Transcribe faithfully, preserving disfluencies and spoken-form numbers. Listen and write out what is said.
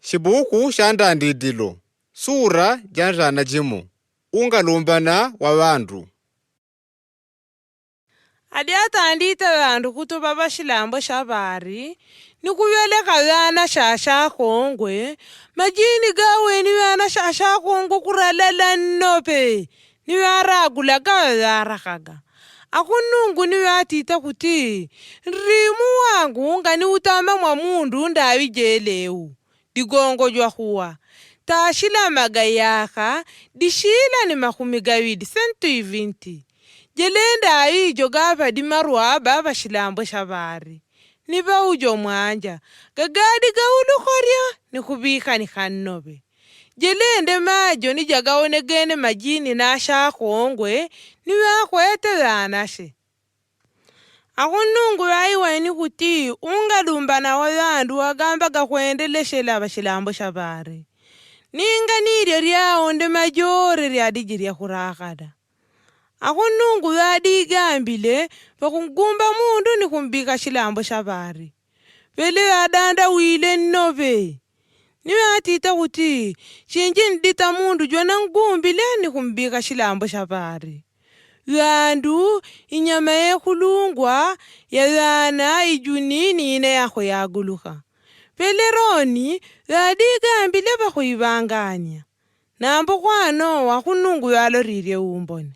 Shibuku sha Ndandidilo, sura dja ndrana djimo. Ungalumbana wa ŵandu. Adi atandite ŵandu kutuba ŵa shilambo sha ɓari, ni kuŵeleka ŵana sha shakongwe, madjini gawe ni ŵana sha shakongwe kuralala nnope, ni ŵaragula gawe ŵarakaga. Akunungu ni ŵatita kuti, nrimu wangu ngani utama mwa mundu ndawi djeleu. Digongo djwa huwa. Tashila magayaka, dishila ni mahumi gawidi, cent et vingt. Djelenda ayi djo gapva dimarwa ɓaɓa shilambo sha ɓari. Ni ɓa udjo mwandja, gagadi gaulukorya, ni kubika ni kannobe. Djelende madjo ni djagaonegene madjini na shakongwe, ni ŵakwete ŵanashe. Akunungu ŵaiwa ini kuti, ungalumbana wa ŵandu wagamba gakwendeleshela ɓa shilambo sha ɓari. Ninga niryo ryaonde madjore ryadijirya kurakada. Akunungu ŵadigambile, ŵakugumba mundu ni kumbika shilambo sha ɓari. Ŵele ŵadandawile nnobe. Ni ŵatita kuti, shindji ndita mundu djwa nangumbile ni kumbika shilambo sha ɓari. Ŵandu, inyama yekulungwa, ya ŵana, idjuni, ni ine yaho yaguluka. Ŵele roni, ŵadigambile ŵakuiŵanganya. Nambo kwano, akunungu ŵalorile umbone.